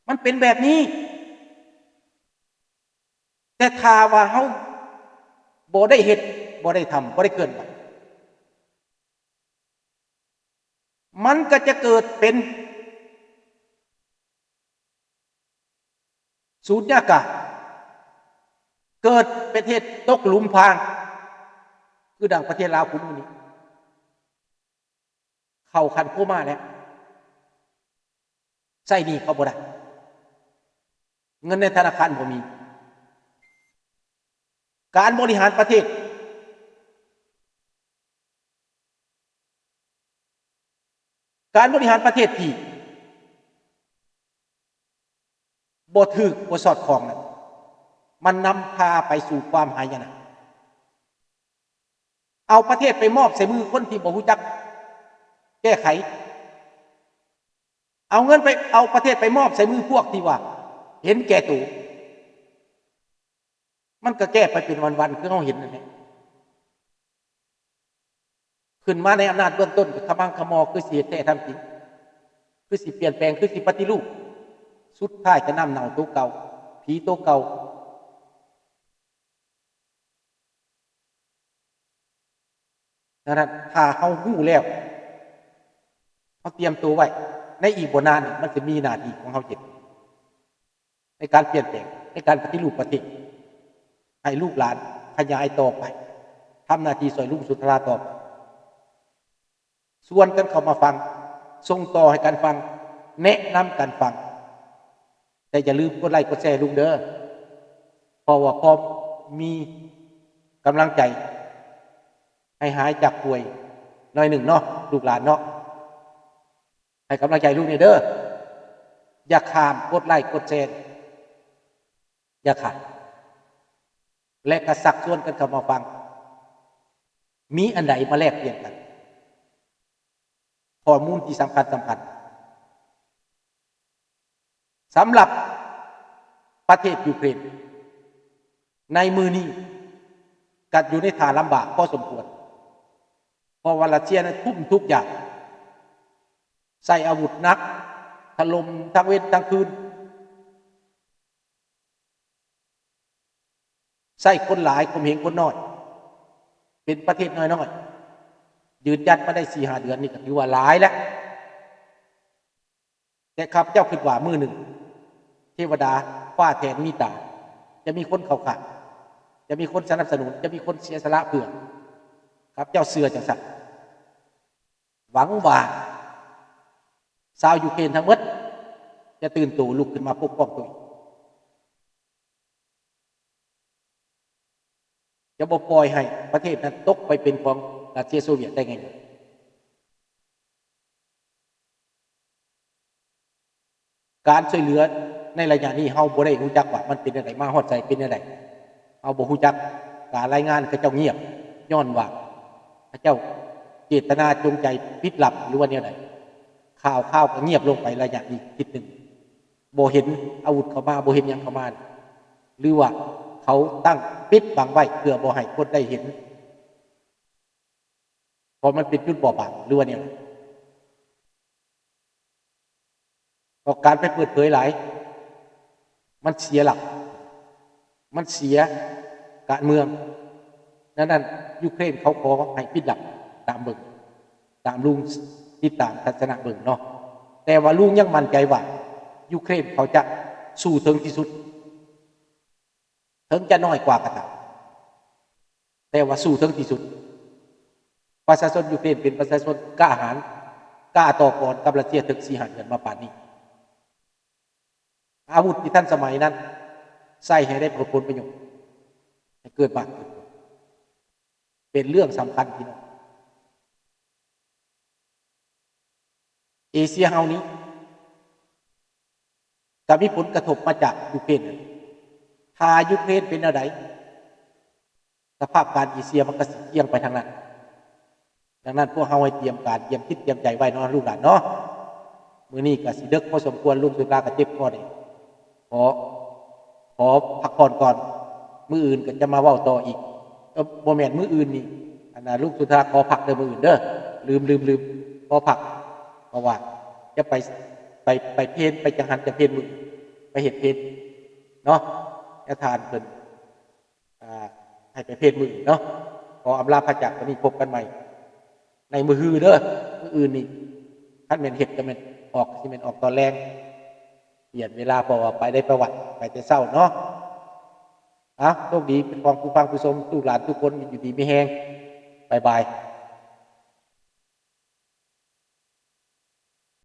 ມັນເປັນແບບນີ້. ແຕ່ຖ້າວ່າເຮົາບໍ່ໄດ້ເຮັດ, ບໍ່ໄດ້ທຳ, ບໍ່ໄດ້ເຄື່ອນໄຫວ, ມັນກໍຈະເກີດເປັນສູນຍາກາດ, ເກີດເປັນເຫດຕົກຫຼຸມພາງ ຄືດັ່ງປະເທດລາວຄຸມື້ນີ້. ເຂົ້າຂັ້ນໂຄມ່າແລ້ວ, ໃຊ້ໜີ້ເຂົາບໍ່ໄດ້, ເງິນໃນທະນາຄານບໍ່ມີ, ການບໍລິຫານປະເທດ, ການບໍລິຫານປະເທດທີ່ ບໍ່ຖືກ ບໍ່ສອດຄ່ອງນັ້ນ ມັນນຳພາໄປສູ່ຄວາມຫາຍະນະ. ເອົາປະເທດໄປມອບໃສ່ມືຄົນທີ່ບໍ່ຮູ້ຈັກແກ້ໄຂ, ເອົາເງິນໄປ, ເອົາປະເທດໄປມອບໃສ່ມືພວກທີ່ວ່າເຫັນແກ່ໂຕ. ມັນກໍແກ້ໄປເປັນວັນໆ ຄືເຮົາເຫັນນັ້ນແຫຼະ. ຂຶ້ນມາໃນອຳນາດເບື້ອງຕົ້ນກໍຂະມັງຂະໝໍ້ ຄືຊິເຮັດແທ້ທຳຈິງ, ຄືຊິປ່ຽນແປງ, ຄືຊິປະຕິຮູບ, ສຸດທ້າຍກໍນ້ຳເນົ່າໂຕເກົ່າ, ຜີໂຕເກົ່າ. ດັ່ງນັ້ນ ຖ້າເຮົາຮູ້ແລ້ວ, ເຮົາຕຽມໂຕໄວ້, ໃນອີກບໍ່ນານນີ້ ມັນຈະມີໜ້າທີ່ຂອງເຮົາເຮັດ ໃນການປ່ຽນແປງ, ໃນການປະຕິຮູບປະເທດ ໃຫ້ລູກຫຼານຂະຫຍາຍຕໍ່ໄປ, ທຳໜ້າທີ່ຊ່ວຍລຸງສຸນທະລາຕໍ່ໄປ, ຊວນກັນເຂົ້າມາຟັງ, ສົ່ງຕໍ່ໃຫ້ກັນຟັງ, ແນະນຳກັນຟັງ. ແຕ່ຢ່າລືມກົດໄລ້ກົດແຊລຸງເດີ, ເພາະວ່າພໍມີກຳລັງໃຈ ໃຫ້ຫາຍຈາກປ່ວຍໜ້ອຍໜຶ່ງເນາະ ລູກຫຼານເນາະ. ໃຫ້ກຳລັງໃຈລຸງແດ່ເດີ. ຢ່າຂ້າມກົດໄລ້ກົດແຊ, ຢ່າຂ້າມ ແລະ ກະຊັກຊວນກັນເຂົ້າມາຟັງ, ມີອັນໃດມາແລກປ່ຽນກັນ, ຂໍ້ມູນທີ່ສຳຄັນ, ສຳຄັນ. ສຳລັບປະເທດຢູເຄຣນໃນມື້ນີ້ ກັດຢູ່ໃນທ່າລຳບາກພໍສົມຄວນ, ເພາະວ່າຣັດເຊຍນັ້ນທຸ່ມທຸກຢ່າງ, ໃຊ້ອາວຸດໜັກ, ຖະຫຼົ່ມທັງເວັນທັງຄືນ, ໃຊ້ຄົນຫຼາຍຂົ່ມເຫງຄົນນ້ອຍ, ເປັນປະເທດນ້ອຍໆ, ຢືນຢັດມາໄດ້ສີ່ຫ້າເດືອນນີ້ກໍຖືວ່າຫຼາຍແລ້ວ. ແຕ່ຂ້າພະເຈົ້າຄິດວ່າມື້ໜຶ່ງ ເທວະດາຟ້າແຖມມີຕາ, ຈະມີຄົນເຂົ້າຂ້າງ, ຈະມີຄົນສະໜັບສະໜູນ, ຈະມີຄົນເສຍສະຫຼະເພື່ອ. ຂ້າພະເຈົ້າເຊື່ອຈັ່ງຊັ້ນ. ຫວັງວ່າຊາວຢູເຄຣນທັງໝົດຈະຕື່ນໂຕລຸກຂຶ້ນມາປົກປ້ອງຕົວເອງ. ຈະບໍ່ປ່ອຍໃຫ້ປະເທດນັ້ນຕົກໄປເປັນຂອງຣັດເຊຍໂຊວຽດໄດ້ງ່າຍໆ. ການຊ່ວຍເຫຼືອໃນໄລຍະນີ້ ເຮົາບໍ່ໄດ້ຮູ້ຈັກວ່າມັນເປັນແນວໃດ, ມາຮອດໃສເປັນແນວໃດ, ເຮົາບໍ່ຮູ້ຈັກ. ການລາຍງານເຂົາເຈົ້າງຽບ ຍ້ອນວ່າເຂົາເຈົ້າເຈດຕະນາຈົງໃຈປິດລັບ ຫຼືວ່າແນວໃດ. ຂ່າວຄາວກໍງຽບລົງໄປໄລຍະນີ້ທິດໜຶ່ງ. ບໍ່ເຫັນອາວຸດເຂົ້າມາ, ບໍ່ເຫັນຫຍັງເຂົ້າມາ ຫຼືວ່າເຂົາຕັ້ງປິດບັງໄວ້ເພື່ອບໍ່ໃຫ້ຄົນໄດ້ເຫັນ ເພາະມັນເປັນຈຸດບອບບາງ ຫຼືວ່າແນວໃດ. ເພາະການໄປເປີດເຜີຍຫຼາຍ ມັນເສຍຫຼັກ, ມັນເສຍການເມືອງ. ດັ່ງນັ້ນ ຢູເຄຣນເຂົາຂໍໃຫ້ປິດລັບ, ຕາມເບິ່ງ, ຕາມລຸງຕິດຕາມທັດສະນະເບິ່ງເນາະ. ແຕ່ວ່າລຸງຍັງໝັ້ນໃຈວ່າ ຢູເຄຣນເຂົາຈະສູ້ເຖິງທີ່ສຸດ, ເຖິງຈະນ້ອຍກວ່າກໍຕາມ, ແຕ່ວ່າສູ້ເຖິງທີ່ສຸດ. ປະຊາຊົນຢູເຄຣນເປັນປະຊາຊົນກ້າຫານ, ກ້າຕໍ່ກອນກັບຣັດເຊຍເຖິງສີ່ຫ້າເດືອນມາປານນີ້. ອາວຸດທີ່ທັນສະໄໝນັ້ນ ໃຊ້ໃຫ້ໄດ້ຜົນປະໂຫຍດ, ໃຫ້ເກີດບ້ານເກີດເມືອງ, ເປັນເລື່ອງສຳຄັນ, ພີ່ນ້ອງ. ເອເຊຍເຮົານີ້ກໍມີຜົນກະທົບມາຈາກຢູເຄຣນ. ຖ້າຢູເຄຣນເປັນແນວໃດ, ສະພາບການເອເຊຍມັນກໍຊິອຽງໄປທາງນັ້ນ. ດັ່ງນັ້ນ ພວກເຮົາໃຫ້ຕຽມການ, ຕຽມຈິດຕຽມໃຈໄວ້ເນາະ ລູກຫຼານເນາະ. ມື້ນີ້ກໍຊິເດິກພໍສົມຄວນ, ລຸງສຸດລາກໍເຈັບຄໍແດ່. ຂໍ, ຂໍພັກຜ່ອນກ່ອນ, ມື້ອື່ນກໍຈະມາເວົ້າຕໍ່ອີກ. ເອີ ບໍ່ແມ່ນມື້ອື່ນນີ້, ອັນນ່າ ລຸງສຸດລາຂໍພັກເດີ ມື້ອື່ນເດີ. ລືມ, ລືມ, ລືມ, ຂໍພັກ, ເພາະວ່າຈະໄປ, ໄປ, ໄປເພນ, ໄປຈັງຫັນຈັງເພນມື້ອື່ນ. ເຮັດເພນເນາະ ແນວທານເພິ່ນ ອ່າ ໃຫ້ໄປເພນມື້ອື່ນເນາະ. ຂໍອຳລາພາຈາກ ວັນນີ້ພົບກັນໃໝ່ໃນມື້ຮືເດີ. ມື້ອື່ນນີ້ ຄັນແມ່ນເຮັດກໍແມ່ນອອກ ຊິແມ່ນອອກຕອນແລງ ປ່ຽນເວລາ ເພາະວ່າໄປໄດ້ປະຫວັດ ໄປແຕ່ເຊົ້າເນາະ. ເອົາ ໂຊກດີ ເປັນຂອງຜູ້ຟັງຜູ້ຊົມ ລູກຫຼານທຸກຄົນ ຢູ່ດີມີແຮງ. ບາຍບາຍ.